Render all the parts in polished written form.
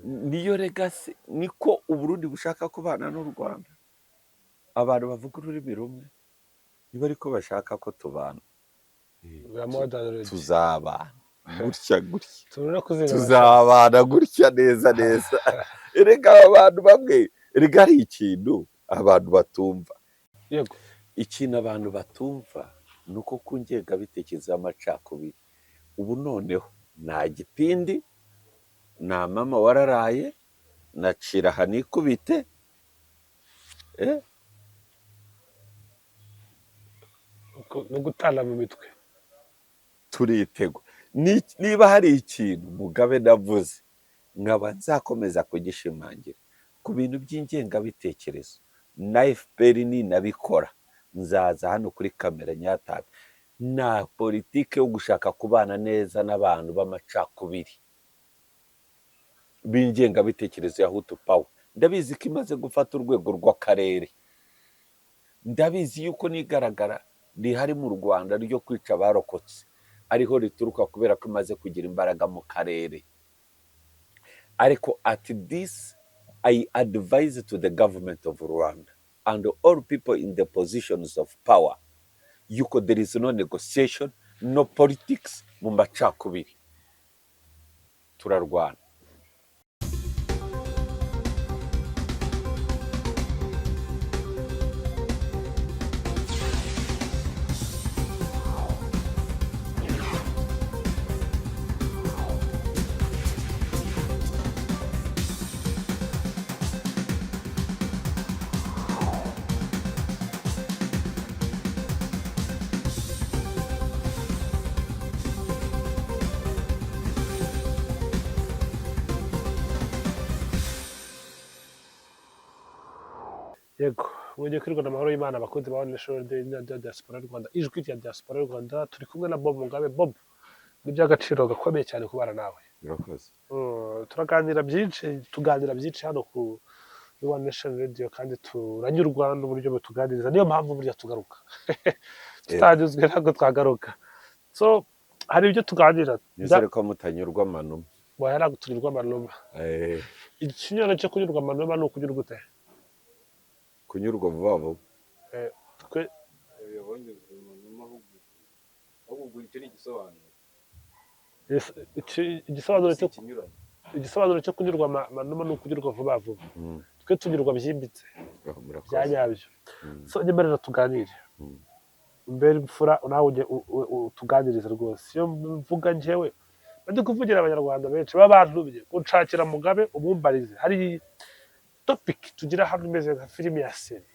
Niyo legacy, niko Uburundi bushaka kubana n'u Rwanda. Abantu bavuga ururimi rumwe, niba ariko bashaka ko tubana, We are more than ready. tuzabana gutya gutya. Tubona kuzinga. Tuzabana gutya neza neza. Erega aba bantu bamwe, erega hari ikintu abantu batumva. Ikintu abantu batumva ni uko ku ngengabitekerezo y'amacakubiri, ubu noneho nta gipindi, nta mama wararaye, nacira aha nikubite, eh? No gutana mu mitwe. Turitegwa. Niba hari ikintu Mugabe navuze nkaba nzakomeza kugishimangira ku bintu by'ingengabitekerezo, na FPR ninabikora nzaza hano kuri kamera nyatabe. Nta politike yo gushaka kubana neza n'abantu b'amacakubiri, b'ingengabitekerezo ya Hutu Power. Ndabizi ko imaze gufata urwego rw'akarere. Ndabizi yuko n'igaragara rihari mu Rwanda ryo kwica abarokotse ariho rituruka, kubera ko imaze kugira imbaraga mu karere. Ariko at this, I advise to the government of Rwanda and all people in the positions of power yuko there is no negotiation, no politics mu macakubiri. Turarwana. Yego, mwongeye kwirwa amahoro y'Imana, abakunzi ba One Nation Radio ya Diaspora y'u Rwanda, ijwi rya Diaspora y'u Rwanda. Turi kumwe na Bob Mugabe. Bob, ni iby'agaciro gakomeye cyane kubana nawe. Murakoze. Turaganira byinshi, tuganira byinshi hano ku One Nation Radio, kandi turanyurwa n'uburyo butuganiriza. Niyo mpamvu burya tugaruka. Tutanyuzwe ntabwo twagaruka. So hari ibyo tuganira. Nizere ko mutanyurwa amanuma. Waya, ntabwo tunyurwa amanuma. Ikinyurane cyo kunyurwa amanuma ni ukunyurwa ute? Kunyurwa vuba vuba. Twe Yabonyuzwe mu ahubwo icyo ni igisobanuro. Yes, igisobanuro Si cyo ikinyuranye. Igisobanuro cyo kunyurwa amanuma ni ukunyurwa vuba vuba. Twe tunyurwa byimbitse. Oh, murakoze. Bya nyabyo. So nyemerera tuganire. Mbere imfura nawe ujye utuganirize rwose. Iyo mvuga njyewe ndi kuvugira Abanyarwanda benshi baba bantumye kunshakira Mugabe umumbarize. Hari topic tugira hano imeze nka filime ya série,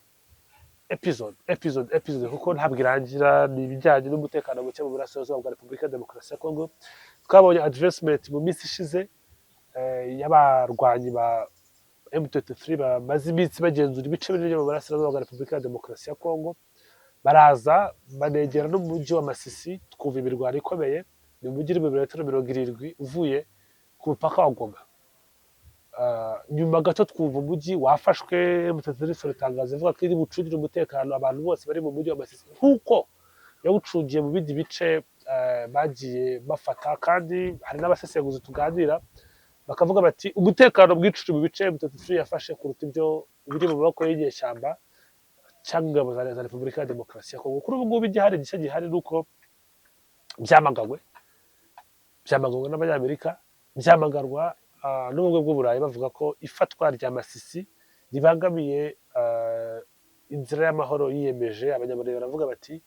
episode, episode, episode, kuko ntabwo irangira. Ni ibijyanye n'umutekano muke mu burasirazuba bwa Repubulika ya Demokarasi ya Kongo. Twabonye advancement mu minsi ishize y'abarwanyi ba M23 bamaze iminsi bagenzura ibice binini byo mu burasirazuba bwa Repubulika ya Demokarasi ya Kongo, baraza banegera n'umujyi wa Masisi, twumva imirwano ikomeye. Ni umujyi uri mu birometero 70 uvuye ku mupaka wa Goma. Ah, nyuma gato twumva umujyi wafashwe. M23 isohora itangazo ivuga ko iri bucungire umutekano abantu bose bari mu mujyi wa Masisi nk'uko yawucungiye mu bindi bice bagiye bafata. Kandi hari n'abasesenguzi tuganira bakavuga bati umutekano mwinshi uri mu bice M23 yafashe kuruta ibyo biri mu maboko y'inyeshyamba cyangwa ingabo za Repubulika ya Demokarasi ya Kongo. Kuri ubu ngubu igihari gishya gihari ni uko byamaganywe n'Abanyamerika, byamaganwa n'Ubumwe bw'Uburayi, bavuga ko ifatwa rya Masisi ribangamiye inzira y'amahoro yiyemeje. Abanyamurenge baravuga bati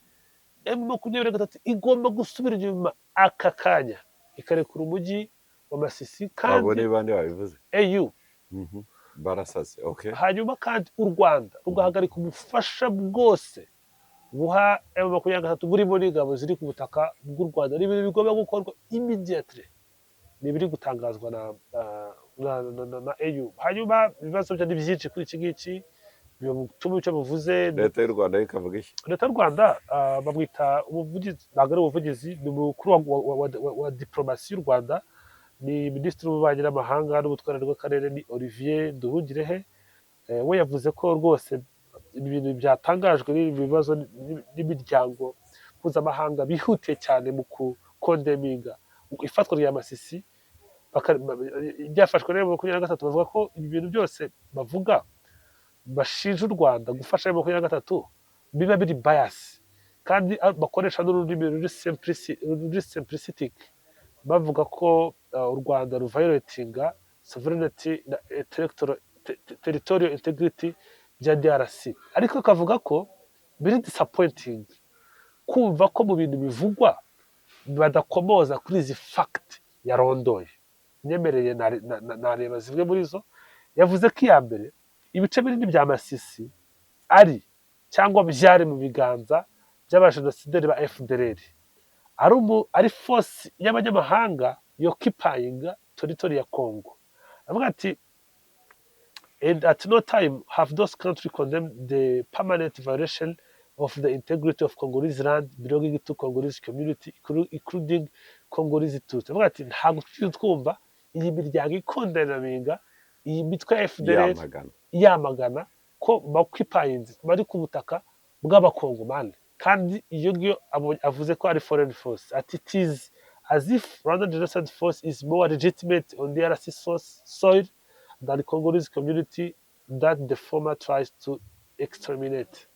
M23 igomba gusubira inyuma aka kanya ikarekura umujyi wa Masisi. Abo Kandi ni bande babivuze? AU. Barasaze, okay. Hanyuma kandi u Rwanda rugahagarika ubufasha bwose buha M23, burimo n'ingabo ziri ku butaka bw'u Rwanda. Ni ibintu bigomba gukorwa immediately, ni ibiri gutangazwa na AU. Hanyuma ibibazo byo ni byinshi kuri iki ngiki bituma icyo buvuze. Leta y'u Rwanda yo ikavuga iki? Leta y'u Rwanda, bamwita umuvugizi, ntabwo ari umuvugizi, ni umukuru wa diplomasi y'u Rwanda, ni Minisitiri w'Ububanyi n'Amahanga n'Ubutwererane bw'Akarere, ni Olivier Nduhungirehe. We yavuze ko rwose ibintu byatangajwe n'ibi bibazo n'imiryango mpuzamahanga bihutiye cyane mu kukondeminga ifatwa rya Masisi. Byafashwe na M23. Bavuga ko ibi bintu byose bavuga bashinja u Rwanda gufasha M23 biba biri bias, kandi bakoresha n'ururimi ruri simplistic, bavuga ko u Rwanda ruviolatinga sovereignty na territorial integrity bya DRC. Ariko akavuga ko biri disappointing kumva ko mu bintu bivugwa badakomoza kuri izi fact yarondoye. Nyemereye nareba zimwe muri zo. Yavuze ko iya mbere, ibice binini bya Masisi ari cyangwa byari mu biganza by'abajenosideri ba FDLR, ari force y'abanyamahanga yoccupyinga territory ya Congo. Avuga ati: "And at no time have those countries condemned the permanent violation of the integrity of Congolese land belonging to Congolese community, including Congolese Tutsi." Avuga ati ntabwo twigeze twumva iyi miryango icondemninga iyi mitwe ya FDLR, yamagana, yamagana ko baoccupyinze, bari ku butaka bw'Abakongomani, kandi iyo ngiyo avuze ko ari foreign force. Ati: "It is as if Rwanda genocide force is more legitimate on DRC soil than Congolese community that the former tries to exterminate."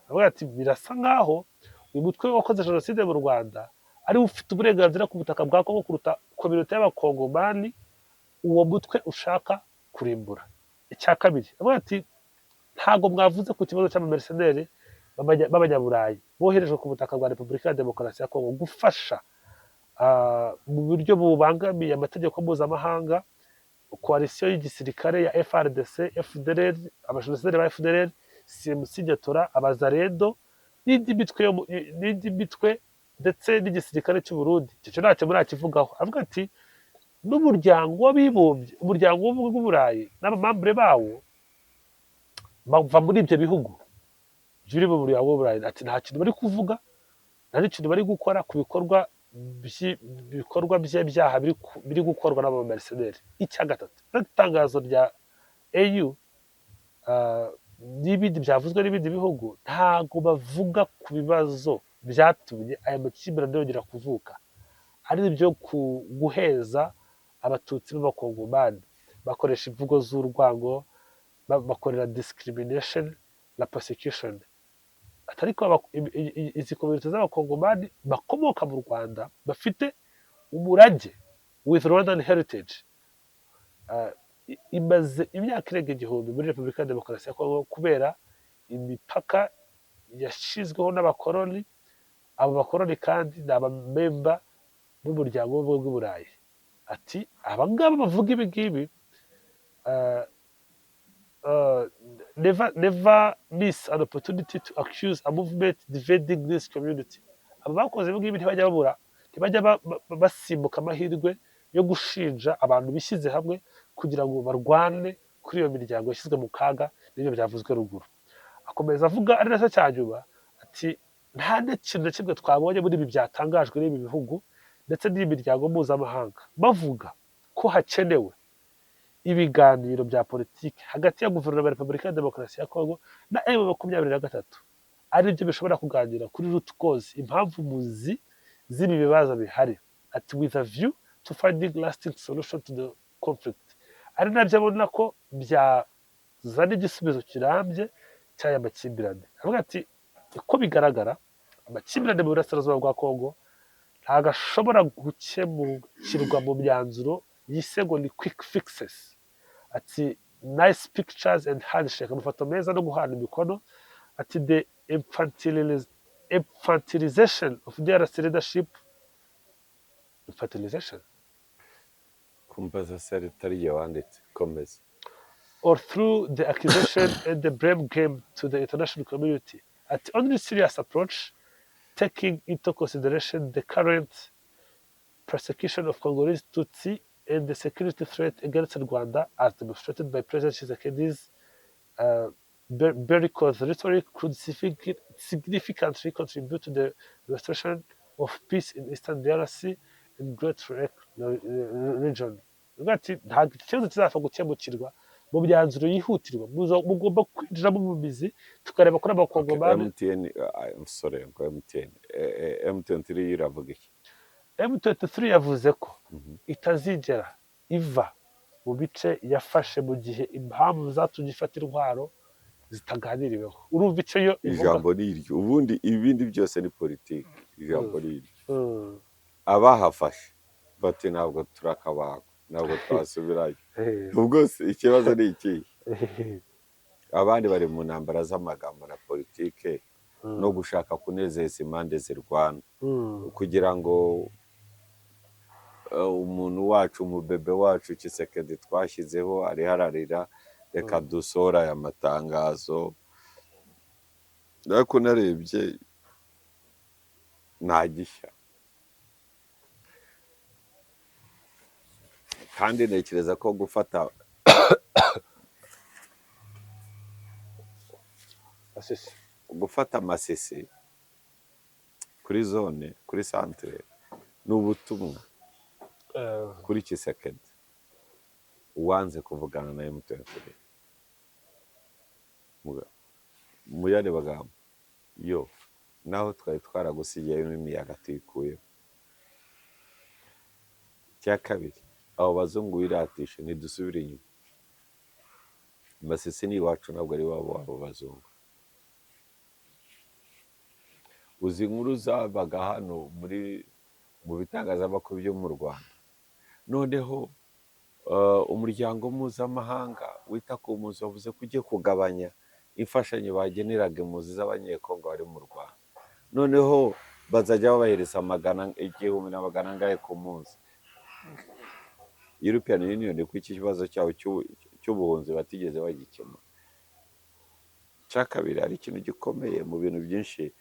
Avuga ati birasa nkaho uyu mutwe wakoze jenoside mu Rwanda ariwe ufite uburenganzira ku butaka bwa Kongo kuruta communauté y'Abakongomani uwo mutwe ushaka kurimbura. Icya kabiri, avuga ati ntabwo mwavuze ku kibazo cy'abamercenaires b'Abanyaburayi boherejwe ku butaka bwa Repubulika ya Demokarasi ya Kongo gufasha mu buryo bubangamiye amategeko mpuzamahanga coalition y'igisirikare ya FARDC, FDLR, abajenosideri ba FDLR, CMC Nyatura, Abazarendo n'indi mitwe ndetse n'igisirikare cy'u Burundi. Icyo cyo ntacyo murakivugaho. Avuga ati n'Umuryango w'Abibumbye, Umuryango w'Ubumwe bw'Uburayi n'abamembres bawo bava muri ibyo bihugu biri mu Muryango w'Uburayi, ati nta kintu bari kuvuga, nta n'ikintu bari gukora ku bikorwa by'ibyaha biri gukorwa n'aba mercenaires. Icya gatatu, itangazo rya AU n'ibindi byavuzwe n'ibindi bihugu, ntabwo bavuga ku bibazo byatumye aya makimbirane yongera kuvuka, ari ibyo guheza Abatutsi b'Abakongomani, bakoresha imvugo z'urwango, bakorera discrimination na persecution. Ariko izi communauté z'Abakongomani bakomoka mu Rwanda bafite umurage with Rwandan heritage, imaze imyaka irenga 1000 muri Repubulika ya Demokarasi ya Kongo kubera imipaka yashyizweho n'abakoloni. Abo bakoloni kandi ni abamembres b'Umuryango w'Ubumwe bw'Uburayi. Ati aba ngaba bavuga ibi ngibi never miss an opportunity to accuse a movement defending this community. Aba bakoze ibi ngibi ntibajya babura, ntibajya basimbuka amahirwe yo gushinja abantu bishyize hamwe kugira ngo barwane kuri iyo miryango yashyizwe mu kaga n'ibyo byavuzwe ruguru. Akomeza avuga, ari nacyo cya nyuma, ati nta n'ikintu na kimwe twabonye muri ibi byatangajwe n'ibi bihugu ndetse n'iyi miryango mpuzamahanga bavuga ko hakenewe ibiganiro bya politiki hagati ya guverinoma ya Repubulika ya Demokarasi ya Kongo na M23, ari byo bishobora kuganira kuri root cause, impamvu muzi z'ibi bibazo bihari, ati with a view to finding lasting solution to the conflict, ari nabyo abona ko byazana igisubizo kirambye cy'aya makimbirane. Avuga ati uko bigaragara, amakimbirane mu burasirazuba bwa Kongo ntabwo ashobora gukemukirwa mu myanzuro yise ngo ni quick fixes, ati nice pictures and handshake, amafoto meza no guhana imikono. Ati the infantilization of DRC leadership, infantilization Kumbaza se atari igihe wanditse? Komeza. Or through the accusation and the blame game to the international community. At only serious approach, taking into consideration the current persecution of Congolese Tutsi and the security threat against Rwanda as demonstrated by President Tshisekedi's bellicose rhetoric, could significantly contribute to the restoration of peace in Eastern DRC and Great Lake region. Uvuga ati ntabwo ikibazo kizapfa gukemukirwa mu myanzuro yihutirwa. Mugomba kwinjiramo mu mizi, tukareba kuri Abakongomani. MTN, sorry, ngo MTN, M23 iravuga iki? M23 yavuze ko itazigera iva mu bice yafashe mu gihe impamvu zatumye ifata intwaro zitaganiriweho. Urumva icyo yo ivuga? Ijambo ni iryo, ubundi ibindi byose ni politiki. Ijambo ni iryo. Abahafashe bati ntabwo turakabagwa, ntabwo twasubirayo. Ubwo se ikibazo ni ikihe? Abandi bari mu ntambara z'amagambo na politike no gushaka kunezeza impande zirwana kugira ngo umuntu wacu, umubebe wacu Tshisekedi twashyizeho ariho ararira, reka dusohore aya matangazo. Ariko narebye nta gishya, kandi ntekereza ko gufata Masisi. Gufata Masisi kuri zone, kuri santere, ni ubutumwa kuri Tshisekedi uwanze kuvugana na M23. Mu yandi magambo yo naho twari twaragusigiyemo imiyaga tuyikuyeho. Icya kabiri, abo bazungu wiratisha, ntidusubire inyuma. Masisi ni iwacu, ntabwo ari iwabo wabo bazungu. Uzi inkuru zabaga hano muri mu bitangazamakuru byo mu Rwanda? Noneho umuryango mpuzamahanga wita ku mpunzi wavuze ko ugiye kugabanya imfashanyo bageneraga impunzi z'Abanyekongo bari mu Rwanda, noneho bazajya babahereza magana igihumbi na magana angahe ku munsi. European Union ku iki kibazo cyabo cy'ubuhunzi batigeze bagikemura. Icya kabiri, hari ikintu gikomeye mu bintu byinshi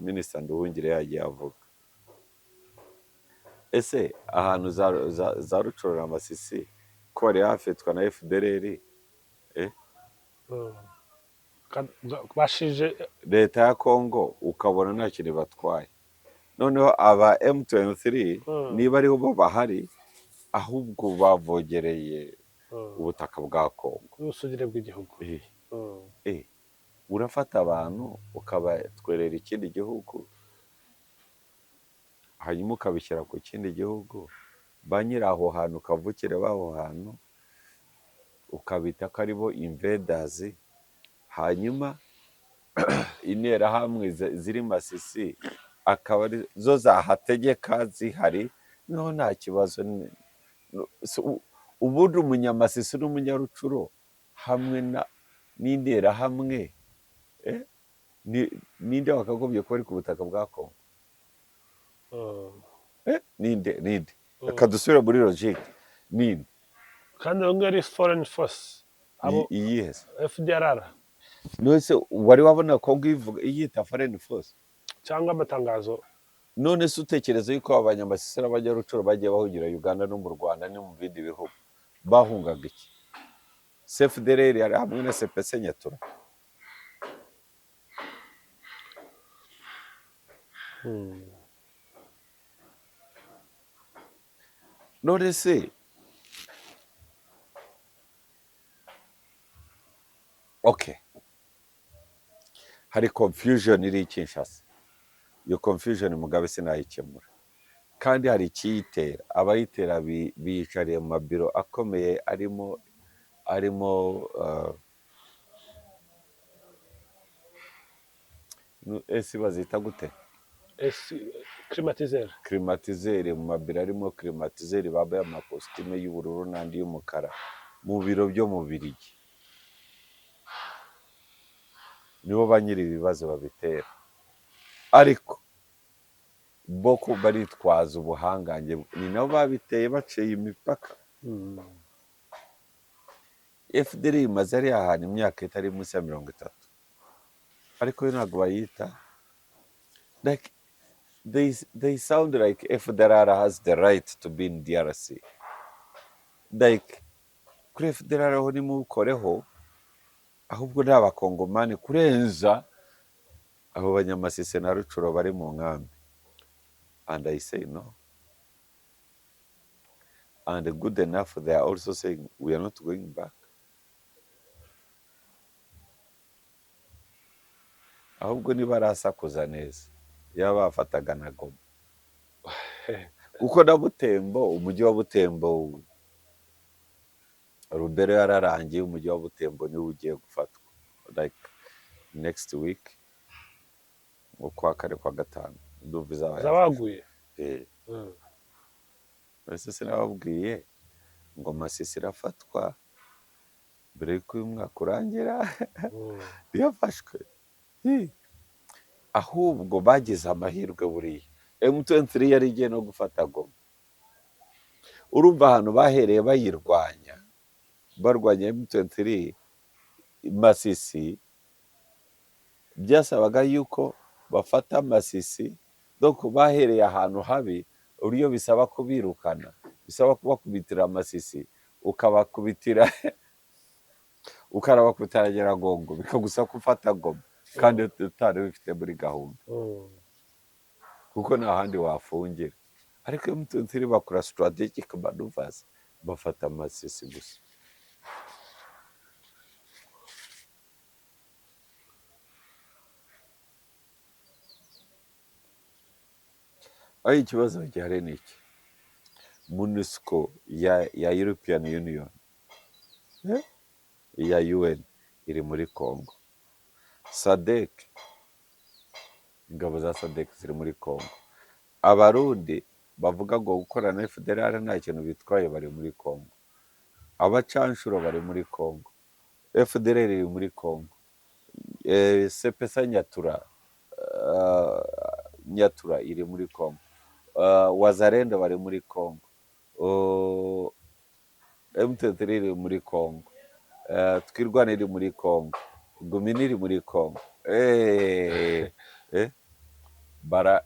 Minisita Nduhungire yagiye avuga. Ese ahantu za Rucurura, Masisi, ko bari hafitwa na FDLR? Bashije. Leta ya Kongo ukabona nta kintu batwaye, noneho aba M23 niba ariho bo bahari, ahubwo bavogereye ubutaka bwa Kongo n'ubusugire bw'igihugu. Urafata abantu ukabatwerera ikindi gihugu, hanyuma ukabishyira ku kindi gihugu, ba nyiri aho hantu kavukire b'aho hantu ukabita ko aribo invaders, hanyuma Interahamwe ziri Masisi akaba ari zo zahategeka zihari. Noneho nta kibazo ubundi umunyamasisi n'umunyarucuro hamwe n'Interahamwe, ninde wakagombye kuba ari ku butaka bwa Kongo? Ninde? Reka dusubire muri logique, ninde? Kandi abo ngabo ari foreign force abo. Iyihe se? FDLR. None se wari wabona Kongo ivuga iyita foreign force? Cyangwa amatangazo. None se utekereza yuko abanyamasisi n'abanyarucuro bagiye bahungira Uganda no mu Rwanda no mu bindi bihugu bahungaga iki? CFDLR yari hamwe na CPC Nyatura. None se okay, hari confusion iri i Kinshasa. Iyo confusion Mugabe sinayikemura, kandi hari ikiyitera. Abayitera biyicariye mu mabiro akomeye arimo ese bazita gute? Climatiseur. Climatiseur, mu mabiro arimo climatiseur, bambaye amakositime y'ubururu n'andi y'umukara mu biro byo mu Birigi, nibo ba nyiri ibibazo babitera. Ariko bo ko baritwaza ubuhangange, ni nabo babiteye baciye imipaka. FDL imaze ari ahantu imyaka itari munsi ya 30, ariko yo ntabwo bayita like they sound like FDLR has the right to be in DRC. Like kuri FDLR ho nimukoreho, ahubwo ni Abakongomani kurenza abo banyamasisi na Rucuro bari mu nkambi. And I say no, and good enough, they are also saying we are not going back. Ahubwo niba arasakuza neza yaba bafataga na Goma. Kuko na Butembo, umujyi wa Butembo, Rubero yararangiye, umujyi wa Butembo niwo ugiye gufatwa like next week, mu kwa kane, kwa gatanu, ndumva izaba yafashwe. Zabaguye. Eh. Ese sinababwiye ngo Masisi irafatwa mbere y'uko uyu mwaka urangira? Yafashwe. Hi. Ahubwo bagize amahirwe, buriya M23 yari igiye no gufata Goma. Urumva ahantu bahereye bayirwanya, barwanya M23 Masisi, byasabaga yuko bafata Masisi. Donc bahereye ahantu habi, uburyo bisaba kubirukana, bisaba kubakubitira Masisi, ukabakubitira, ukarabakubitira Nyiragongo, bikagusaba gufata Goma kandi utari ubifite muri gahunda, kuko nta handi wafungira. Ariko iyo M23 bakora strategic maneuvers, bafata Masisi gusa. Aho ikibazo gihari ni iki: MONUSCO ya European Union, ya UN iri muri Congo, SADC, ingabo za SADC ziri muri Congo, Abarundi bavuga ngo gukorana na FDLR nta kintu bitwaye bari muri Congo, abacanshuro bari muri Congo, FDLR iri muri Congo, CPC Nyatura, Nyatura iri muri Congo, Wazalendo bari muri Congo, M23 iri muri Congo, Twirwaneho iri muri Congo, Gumino iri muri Congo.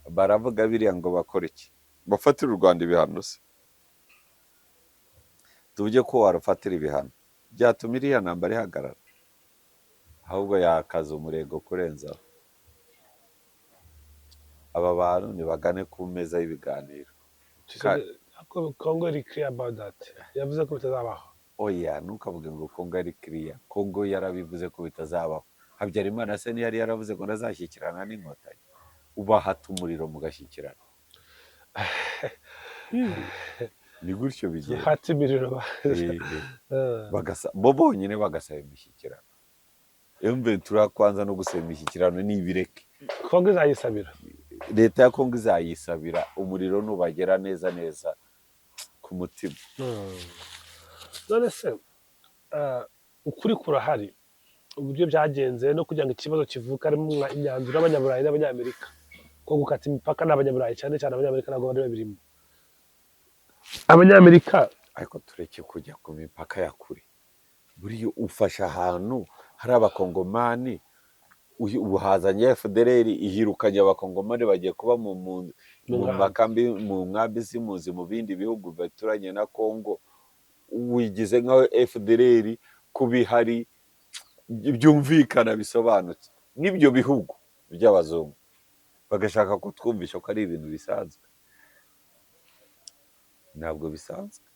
Baravuga biriya ngo bakore iki? Bafatire u Rwanda ibihano se? Tuvuge ko warufatira ibihano, byatuma iriya ntambara ihagarara? Ahubwo yakaza umurego kurenzaho. Aba bantu nibagane ku meza y'ibiganiro. Congo iri clear about that, yavuze ko bitazabaho. Oya, ntukavuge ngo Kongo ari clear. Kongo yarabivuze ko bitazabaho. Habyarimana se ntiyari yaravuze ngo ntazashyikirana n'Inkotanyi? Ubahata umuriro mugashyikirana, ni gutyo bigenda. Hata imiriro. Bo bonyine bagasaba imishyikirano. M23 kwanza no gusaba imishyikirano nibireke. Kongo izayisabira. Leta ya Kongo izayisabira umuriro nubagera neza neza ku mutima. None se ukuri kurahari, uburyo byagenze no kugira ngo ikibazo kivuka harimo imyanzuro y'Abanyaburayi n'Abanyamerika ko gukata imipaka n'Abanyaburayi, cyane cyane Abanyamerika, ntabwo bari babirimo, Abanyamerika. Ariko tureke kujya ku mipaka ya kure. Buriya ufasha ahantu hari Abakongomani, uhazanye FDLR, ihirukanye Abakongomani, bagiye kuba mu Mu nkambi. makambi, mu nkambi z'impunzi mu bindi bihugu bituranye na Congo. Wigize nkaho FDLR kuba ihari byumvikana, bisobanutse, n'ibyo bihugu by'abazungu bagashaka kutwumvisha ko ari ibintu bisanzwe. Ntabwo bisanzwe.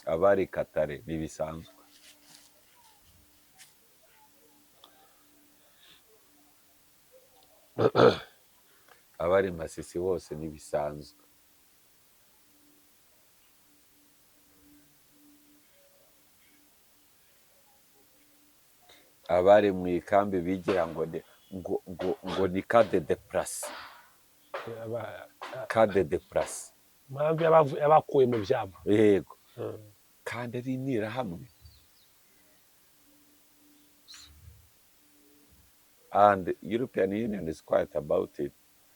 Abari Katare ntibisanzwe. Abari Masisi bose ntibisanzwe. Abari mu ikambi bigira ngo ni ngo ni camp de déplacés, camp de déplacés. Impamvu yabakuye mu byabo. Yego, kandi ari interahamwe. And European Union is quiet about it.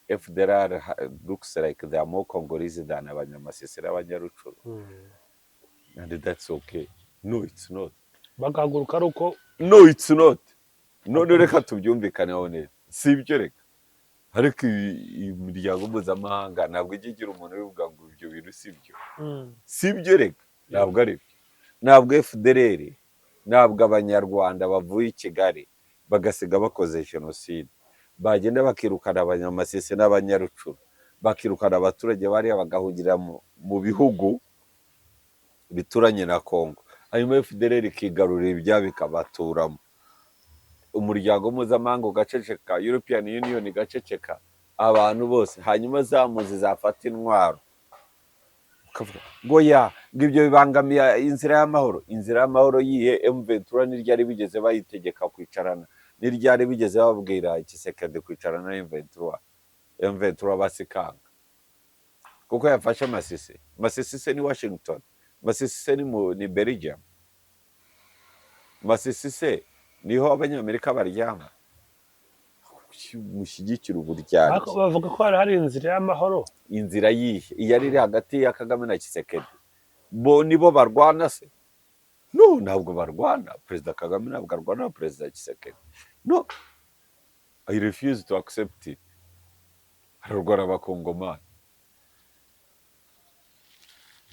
FDLR looks like they are more Congolese than Abanyamasisi n'Abanyarucuru, and that's okay. No, it's not. Bagahaguruka ari uko No, it's not. None reka tubyumvikaneho neza, si ibyo reka. Ariko iyi miryango mpuzamahanga ntabwo ijya igira umuntu ubivuga ngo ibyo bintu si byo. Si byo reka, ntabwo ari byo. Ntabwo FDLR, ntabwo Abanyarwanda bavuye i Kigali bagasiga bakoze jenoside, bagenda bakirukana Abanyamasisi n'Abanyarucuru, bakirukana abaturage bariya, bagahungira mu bihugu bituranye na Congo, hanyuma FDLR ikigarurira ibyabo ikabaturamo, umuryango mpuzamahanga ugaceceka, European Union igaceceka. Abantu bose, hanyuma za mpunzi zafata intwaro, ukavuga ngo ya ngo ibyo bibangamiye inzira y'amahoro. Inzira y'amahoro yihe? M23 ni ryari bigeze bayitegeka kwicarana? Ni ryari bigeze babwira Tshisekedi kwicarana na M23? M23 basikanga kuko yafashe Masisi. Masisi se ni Washington? Masisi se ni Belgium? Masisi se niho Abanyamerika baryama? Mushyigikira uburyarya. Ariko bavuga ko hari inzira y'amahoro. Inzira yihe? Iyo ari iri hagati ya Kagame na Tshisekedi, bo nibo barwana se? No, ntabwo barwana. Perezida Kagame ntabwo arwana na Perezida Tshisekedi. No, I refuse to accept it. Ararwana Abakongomani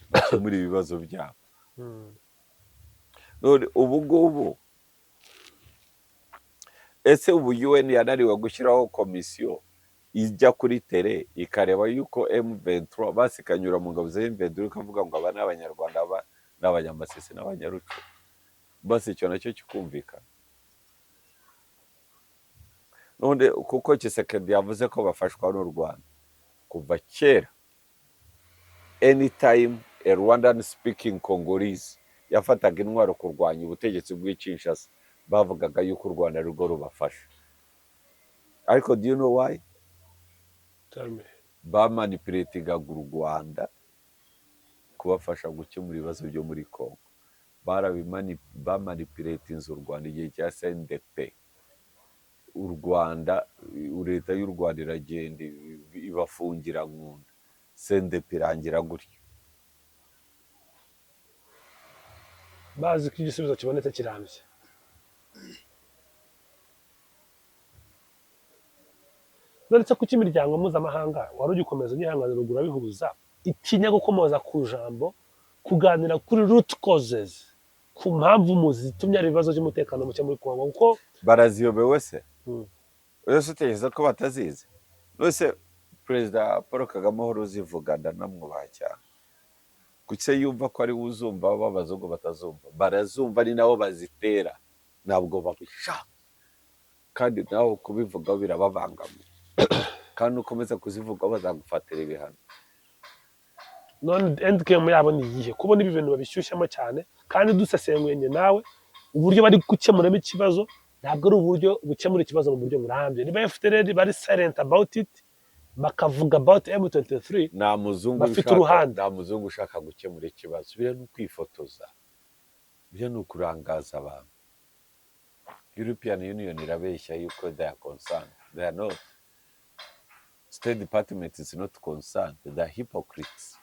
bakemura ibibazo byabo. None ubu ngubu ese ubu UN yananiwe gushyiraho komisiyo ijya kuri terrain ikareba yuko M23 basi ikanyura mu ngabo za M23, ikavuga ngo aba ni Abanyarwanda, aba ni Abanyamasisi n'Abanyarucu, basi icyo nacyo kikumvikana? None kuko Tshisekedi yavuze ko bafashwa n'u Rwanda kuva kera, anytime a Rwandan speaking Congolese yafataga intwaro kurwanya ubutegetsi bw'i Kinshasa, bavugaga yuko u Rwanda arirwo rubafasha. Ariko do you know why? Tell me. Bamanipulatingaga u Rwanda kubafasha gukemura ibibazo byo muri Congo. Bamanipulatinze u Rwanda igihe cya CNDP. U Rwanda, leta y'u Rwanda iragenda ibafungira nkunda, CNDP irangira gutyo. Bazi ko igisubizo kibonetse kirambye. None se kuki imiryango mpuzamahanga, wari ugikomeza unyihanganira, ruguru abihuza, itinya gukomoza ku jambo kuganira kuri root causes, ku mpamvu muzi zitumye hari ibibazo by'umutekano muke muri Congo? Kuko Baraziyobewe se? Wese utekereza ko batazizi? Nose Perezida Paul Kagame ahora uzivuga, ndanamwubaha cyane. Kuki se yumva ko ari we uzumva, b'abazungu batazumva? Barazumva, ni nabo bazitera. Ntabwo babishaka, kandi nawe kubivugaho birababangamira, kandi ukomeza kuzivugaho bazagufatira ibihano. None end game yabo ni iyihe, kubona ibi bintu babishyushyamo cyane, kandi dusesenguye njye nawe uburyo bari gukemuramo ikibazo ntabwo ari uburyo bukemura ikibazo mu buryo burambye? Niba FDLR bari silent about it, bakavuga about M23, Nta muzungu bafite ushaka uruhande. Nta muzungu ushaka gukemura ikibazo. Biriya ni ukwifotoza, biriya ni ukurangaza abantu. European Union irabeshya yuko they are concerned. They are not. State Department is not concerned. They are hypocrites.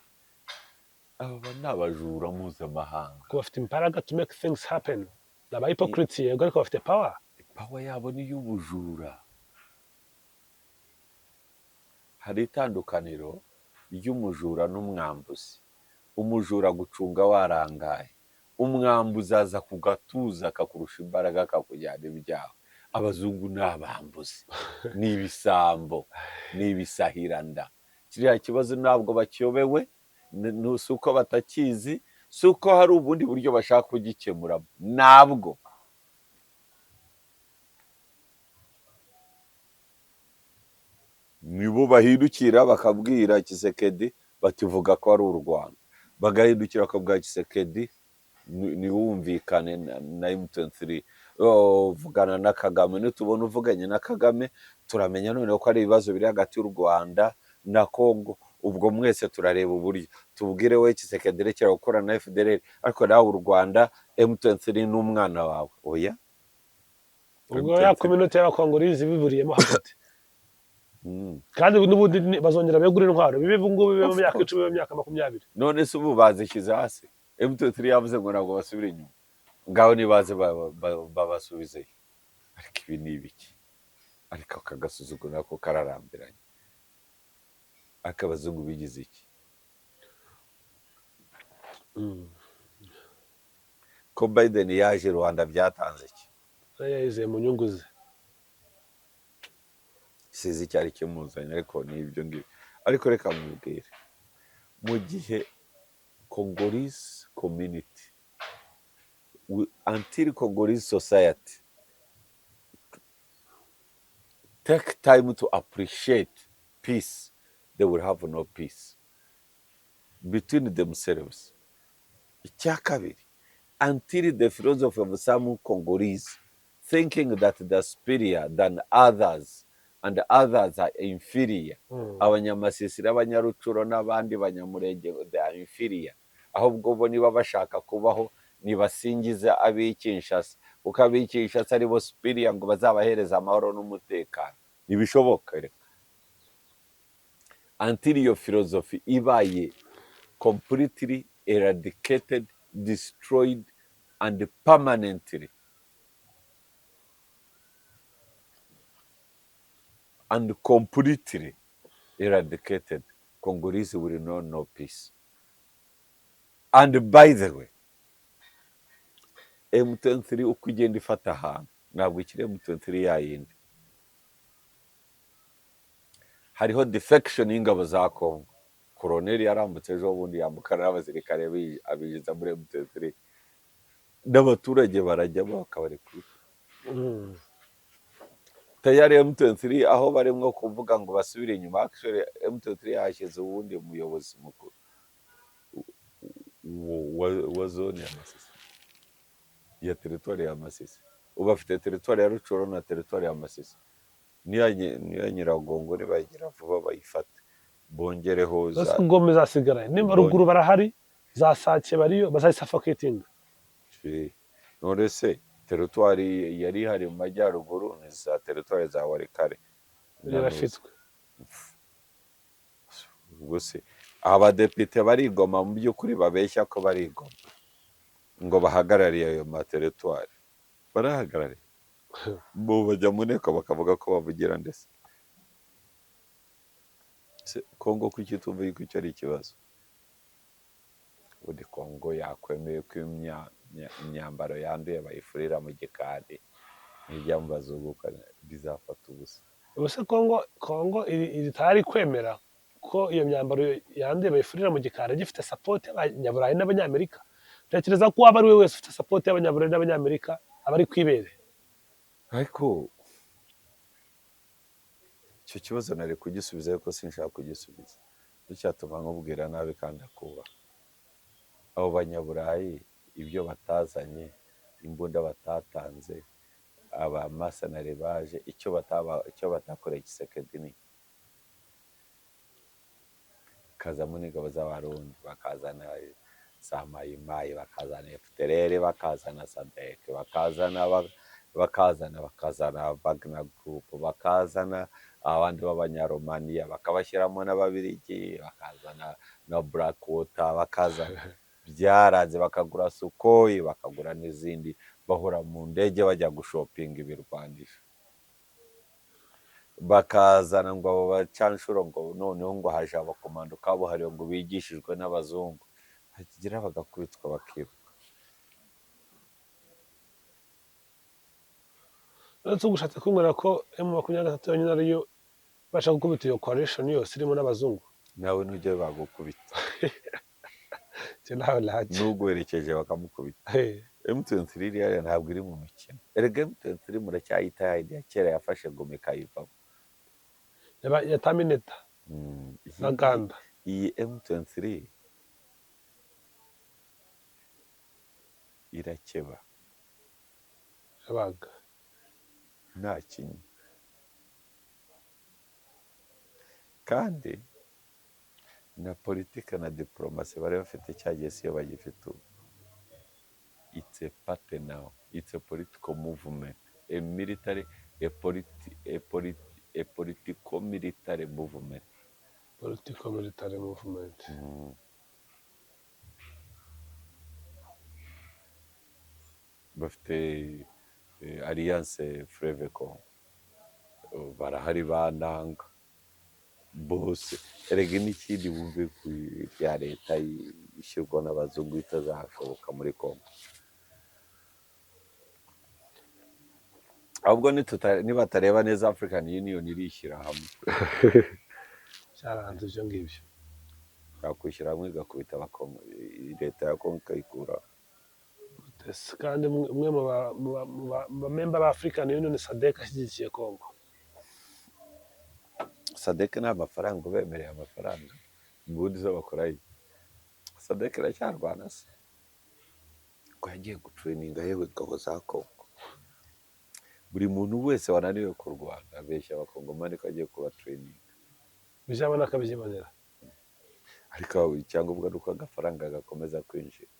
Aba ni abajura mpuzamahanga. Ko bafite imbaraga to make things happen. Ni aba hypocrites, yego, ariko bafite power. Power yabo ni iy'ubujura. Hari itandukaniro ry'umujura n'umwambuzi. Umujura gucunga warangaye, umwambuzi aza ku gatuza akakurusha imbaraga, akakujyana ibyawe. Abazungu ni abambuzi, ni ibisambo, ni ibisahiranda. Kiriya kibazo ntabwo bakiyobewe, si uko batakizi, si uko hari ubundi buryo bashaka kugikemuramo, ntabwo. Nibo bahindukira bakabwira Tshisekedi bati: "Vuga ko ari u Rwanda." Bagahindukira bakabwira Tshisekedi: "Niwumvikane na M23. Oh, vugana na Kagame. Nitubona uvuganye na Kagame, turamenya noneho ko ari ibibazo biri hagati y'u Rwanda na Congo. Ubwo mwese turareba uburyo tubwire we Tshisekedi: rekera gukorana na FDLR, ariko nawe u Rwanda, M23 ni umwana wawe." Oya. Ubwo ya community y'Abakongolizi biburiyemo hagati. Kandi n'ubundi bazongera begure intwaro, bibe ubu ngubu, bibe mu Of myaka course. 10, bibe mu myaka 20. None se ubu bazishyize hasi? M23 yavuze ngo ntabwo basubira inyuma. Ngaho nibaze babasubizeyo. Ariko ibi ni ibiki? Ariko aka gasuzuguro nako kararambiranye. Ariko abazungu bigize iki? Ko Biden yaje Rwanda byatanze iki? Yayizeye mu nyungu ze. Sizi icyari kimuzanye, ariko ni ibyo ngibyo. Ariko reka mubwire, mu gihe Congolese community, until Congolese society take time to appreciate peace, they will have no peace between themselves. Icya kabiri, until the philosophy of some Congolese thinking that they're superior than others and others are inferior, Abanyamasisi n'Abanyarucuro n'abandi Banyamurenge, they are inferior, ahubwo bo niba bashaka kubaho nibasingize ab'i Kinshasa, kuko ab'i Kinshasa aribo superior, ngo bazabahereza amahoro n'umutekano. Ntibishoboka reka. Until iyo philosophy ibaye completely eradicated, destroyed and permanently and completely eradicated, Congolese will know no peace. And by the way, M23 uko igenda ifata ahantu, ntabwo ikiri M23 yayindi. Hariho defection y'ingabo za Congo. Koloneli yarambutse ejo bundi, yambukana n'abasirikare, abinjiza muri M23, n'abaturage barajyamo bakabarekura. Tayari M23 aho barimo kuvuga ngo basubire inyuma, actually M23 yahashyize uwundi muyobozi mukuru wa zone ya Masisi, ya teritwari ya Masisi. Ubu afite teritwari ya Rucuro na teritwari ya Masisi. Niya Nyiragongo nibagira vuba bayifate, bongereho za Zose ngome zasigaraye nimba ruguru barahari, za Sake bariyo, bazayisuffocatinga. None se teritwari yari ihari mu majyaruguru ni za teritwari za Walikale na Ntuzi. Zirafitwe. Ubwo se abadepite barigoma, mu by'ukuri babeshya ko barigoma ngo bahagarariye ayo materitwari, barahagarariye bo bajya mu nteko bakavuga ko bavugira, ndetse Se, Kongo kuki tumva yuko icyo ari ikibazo? Ubundi Kongo yakwemeye ko imyambaro yanduye bayifurira mu gikari, nijya mu bazungu bizafata ubusa. Ubuse Kongo iri tayari kwemera ko iyo myambaro yanduye bayifurira mu gikari, gifite support y'Abanyaburayi n'Abanyamerika? Ntekereza ko uwaba ari we wese ufite support y'Abanyaburayi n'Abanyamerika aba ari kwibere. Ariko icyo kibazo nari kugisubiza, ariko sinshaka kugisubiza, cyatuma nkubwira nabi kandi akubaha. Abo Banyaburayi ibyo batazanye, imbunda batatanze, abamasanari baje, icyo bataba, icyo batakoreye Tshisekedi ni kazamo n'ingabo z'Abarundi, bakazana za Mayimayi, bakazana FDLR, bakazana SADC, bakazana Wagner Group, bakazana abandi b'Abanyaromaniya, bakabashyiramo n'Ababirigi, bakazana na Blackwater, bakazana byaranze, bakagura Sukhoi, bakagura n'izindi, bahora mu ndege bajya gushopinga ibirwanisho, bakazana ngo abo bacanshuro, ngo noneho ngo haje abakomando kabuhariwe ngo bigishijwe n'abazungu, hakigira bagakubitwa bakiruka. Uretse ugushatse kumbwira ko M23 yonyine ariyo ibasha gukubita iyo coalition yose irimo n'abazungu? Nawe ntujye bagukubita. Njye nawe najya. N'uguherekeje bakamukubita. M23 iriya ntabwo iri mu mikino erega. M23 muracyayita ya kera yafashe Goma ikayivamo. Ya Terminator na Ganda. Iyi M23 irakeba. Yabaga. Nta kinya, kandi na politike na diporomasi bari bafite cya gihe siyo bagifite ubu. It's a party now, it's a political movement, a military a politi a politi a political military movement. Political military movement. Bafite Alliance Fleuve Congo, barahari bananga bose erega. N'ikindi wumve ku bya leta ishyirwa n'abazungu itazashoboka muri Congo, ahubwo nibatareba neza African Union irishyira hamwe. Byaranze ibyo ngibyo. Yakwishyira hamwe igakubita abakongo, leta ya Congo ikayikura. Ese kandi umwe mu ba member ba African Union SADC ashyigikiye Congo. SADC nta mafaranga ubemereye, amafaranga ubundi zo bakora iki? SADC iracyarwana se? Ko yagiye gutraininga yewe ingabo za Kongo. Buri muntu wese wananiwe kurwana abeshya Abakongomani ko agiye kubatraininga. Bizabona akabyibonera. Ariko icyangombwa ni uko agafaranga gakomeza kwinjira.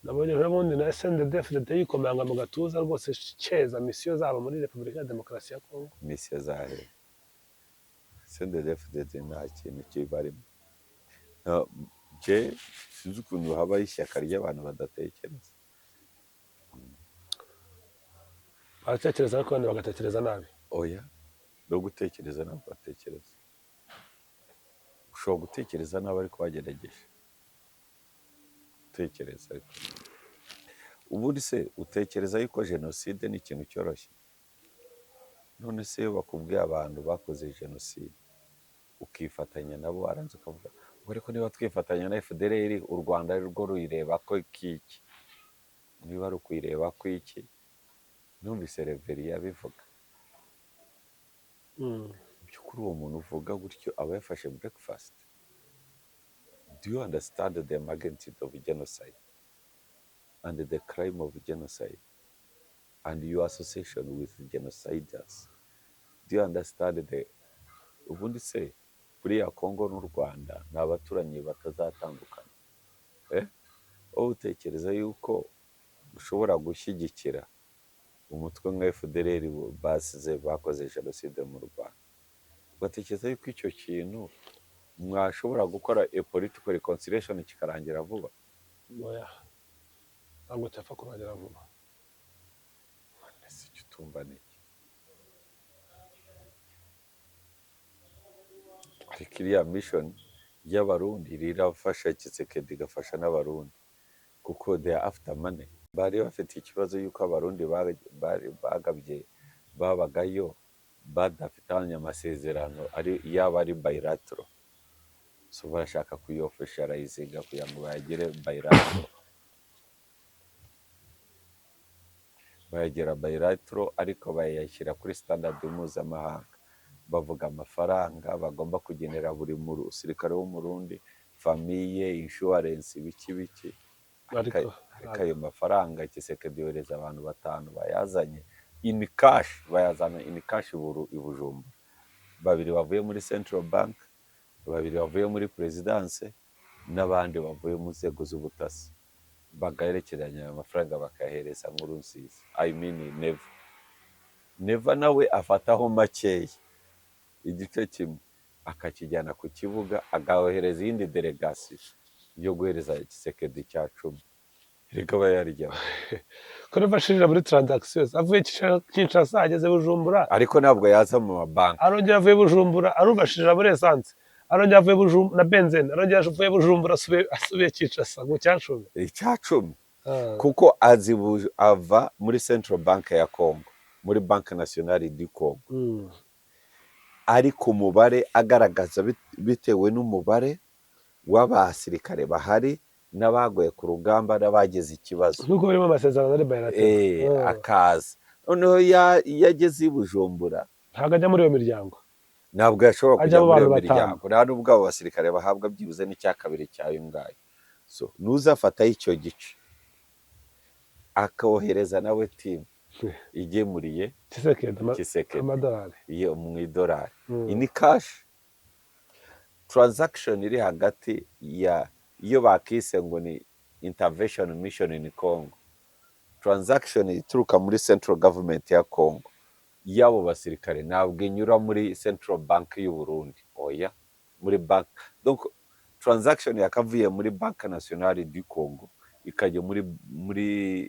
Nabonye ejo bundi na SNDD-FDD yikomanga mu gatuza rwose, cyeza misiyo zabo muri Repubulika ya Demokarasi ya Kongo. Misiyo zahe? CNDD-FDD nta kintu kibarimo. Je sinzi ukuntu habaho ishyaka ry'abantu badatekereza. Baratekereza, ariko abandi bagatekereza nabi. Oya, no gutekereza ntabwo batekereza. Ushobora gutekereza nabi ariko wagerageje gutekereza. Ariko ubundi se utekereza yuko jenoside ni ikintu cyoroshye? None se iyo bakubwiye abantu bakoze jenoside ukifatanya nabo, waranze ukavuga ngo ariko niba twifatanya na FDLR, u Rwanda ari rwo ruyireba ko iki, niba ari ukuyireba ko iki? Numvise Reverien abivuga. By'ukuri uwo muntu uvuga gutyo aba yafashe breakfast? Do you understand the magnitude of genocide and the crime of genocide and your association with genociders? Do you understand the Ubundi se buriya Kongo n'u Rwanda ni abaturanyi batazatandukana, eh? Wowe utekereza yuko ushobora gushyigikira umutwe nka FDLR basize bakoze jenoside mu Rwanda, ugatekereza yuko icyo kintu mwashobora gukora a political reconciliation kikarangira vuba? Oya, ntabwo cyapfa kurangira vuba. Ese icyo utumva ni iki? Ariko iriya mission y'Abarundi irafasha Tshisekedi, igafasha n'Abarundi, kuko they are after money. Bari bafite ikibazo yuko Abarundi bari bagabye babagayo badafitanye amasezerano ari yaba ari bilateral, so barashaka kuyiofficializinga kugira ngo bayagire bilateral. Bayagera bilateral, ariko bayashyira kuri standard mpuzamahanga. Bavuga amafaranga bagomba kugenera buri musirikare w'Umurundi, famille, insurance, ibiki biki. Ariko Ariko ayo mafaranga Tshisekedi yohereza abantu batanu bayazanye in cash, bayazana in cash i Bujumbura. Babiri bavuye muri Central Bank, babiri bavuye muri Perezidanse, n'abandi bavuye mu nzego z'ubutasi, bagaherekeranya ayo mafaranga bakayahereza Nkurunziza, I mean Neva. Neva nawe afataho makeya, igice kimwe akakijyana ku kibuga, agahereza iyindi delegasiyo yo guhereza Tshisekedi cya 10, reka aba yarijyaho. Ko nifashishije muri transactions, avuye Kinshasa ageze Bujumbura. Ariko ntabwo yaza mu mabanki. Arongera avuye Bujumbura, arumvashije muri essence, arongera avuye Bujumbura na benzene, arongera avuye Bujumbura asubiye Kinshasa ngo 10%. 10%. Ah. Kuko azi ava muri Central Bank ya Congo, muri Banque Nationale du Congo, ariko umubare agaragaza bitewe n'umubare w'abasirikare bahari n'abagoye ku rugamba n'abagize ikibazo. Nk'uko birimo amasezerano ari bilateral. Akaza noneho iyo ageze i Bujumbura, Ntabwo ajya muri iyo miryango. Ntabwo yashobora Ajya kujya mu muri iyo bantu batanu. miryango, nta n'ubwo abo basirikare bahabwa byibuze n'icya kabiri cy'ayo ngayo. So ntuzafataho icyo gice, akohereza nawe team igemuriye Tshisekedi Tshisekedi amadolari. Iyo mu idolari, in cash. Transaction iri hagati ya iyo bakise ngo ni intervention mission in Congo, transaction ituruka muri central government ya Congo y'abo basirikare ntabwo inyura muri Central Bank y'u Burundi, oya, muri bank. Donc transaction yakavuye muri Banque Nationale du Congo ikajya muri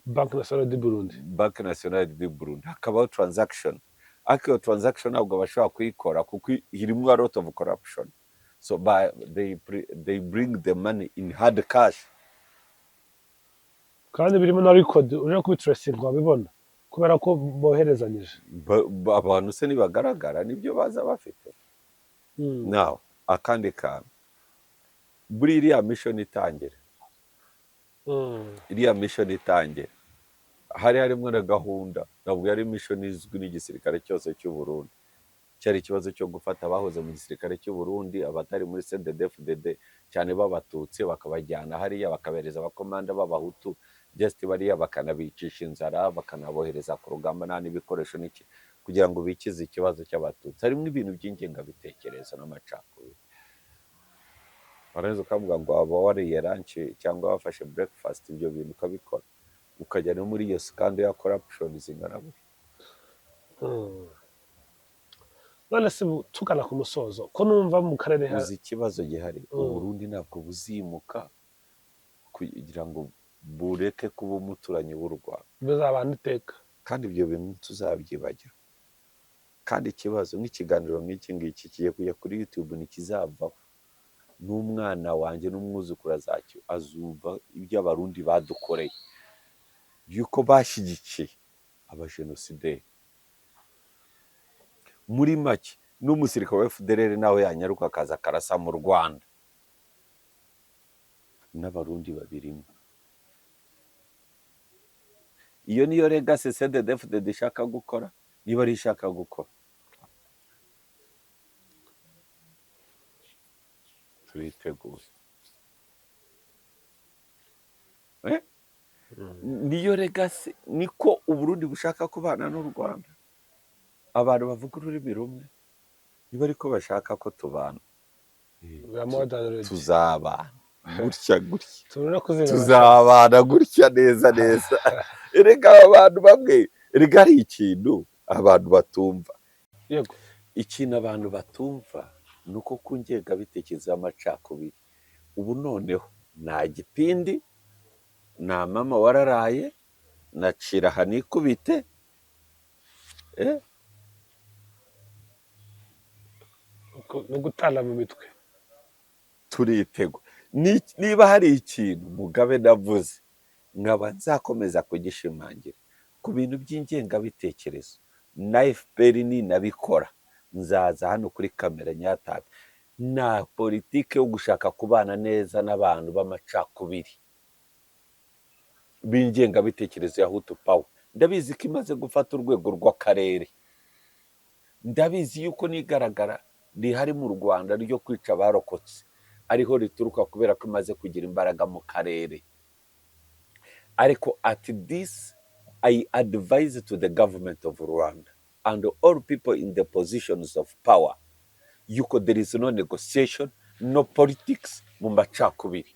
Banque Nationale du Burundi. Banque Nationale du Burundi, hakabaho transaction. Ariko iyo transaction ntabwo bashobora kuyikora kuko irimo a lot of corruption. So they bring the money in hard cash. Kandi birimo na record, uje kubitracinga wabibona kubera ko boherezanyije. Abantu se ntibagaragara nibyo baza bafite? Now akandi kantu, buri iriya mission itangira, iriya mission itangira hari harimo na gahunda, ntabwo yari mission izwi n'igisirikare cyose cy'u Burundi. Cyari ikibazo cyo gufata abahoze mu gisirikare cy'u Burundi, abatari muri CNDD-FDD cyane b'Abatutsi, bakabajyana hariya bakabereza abakomanda b'Abahutu, just bariya bakanabicisha inzara, bakanabohereza ku rugamba nta n'ibikoresho n'iki, kugira ngo bikize ikibazo cy'Abatutsi. Harimo ibintu by'ingengabitekerezo n'amacakubiri. Warangiza ukavuga ngo waba wariye lunch cyangwa wafashe breakfast, ibyo bintu ukabikora, ukajya no muri iyo scandal ya corruption zingana gutya. None se ubu tugana ku musozo, ko numva mu karere Uzi ikibazo gihari? Uburundi ntabwo buzimuka kugira ngo bureke kuba umuturanyi w'u Rwanda. Bizabana iteka. Kandi ibyo bintu tuzabyibagirwa. Kandi ikibazo nk'ikiganiro nk'iki ngiki kigiye kujya kuri YouTube, ntikizavaho. N'umwana wanjye n'umwuzukuru azacyo azumva ibyo Abarundi badukoreye, yuko bashyigikiye abajenosideri. Muri make, n'umusirikare wa FDLR nawe yanyaruka akaza akarasa mu Rwanda, n'Abarundi babirimo. Iyo niyo legacy CNDD-FDD ishaka gukora, niba ari ishaka gukora. Turiteguye. Eh? Niyo legacy, niko Uburundi bushaka kubana n'u Rwanda, abantu bavuga ururimi rumwe, niba ariko bashaka ko tubana. We are more than ready. Tuzabana gutya gutya. Tubona kuzinga. Tuzabana gutya neza neza. Erega aba bantu bamwe, erega hari ikintu abantu batumva. Ikintu abantu batumva ni uko ku ngengabitekerezo y'amacakubiri ubu noneho nta gipindi, nta mama wararaye, nacira aha nikubite, eh? No gutana mu mitwe. Turitegwa. Niba hari ikintu Mugabe navuze nkaba nzakomeza kugishimangira ku bintu by'ingengabitekerezo, na FPR ninabikora nzaza hano kuri kamera nyataka. Nta politike yo gushaka kubana neza n'abantu b'amacakubiri b'ingengabitekerezo ya Hutu Power. Ndabizi ko imaze gufata urwego rw'akarere, ndabizi yuko n'igaragara rihari mu Rwanda ryo kwica abarokotse ariho rituruka, kubera ko imaze kugira imbaraga mu karere. Ariko at this I advise to the government of Rwanda and all people in the positions of power yuko there is no negotiation, no politics mu macakubiri.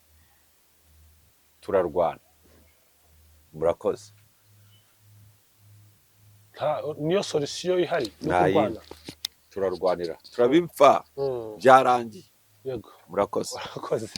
Turarwana. Murakoze. Niyo solution ihari ni Nta ukurwana. yindi. Turarwanira, turabipfa, byarangiye. Murakoze. Urakoze.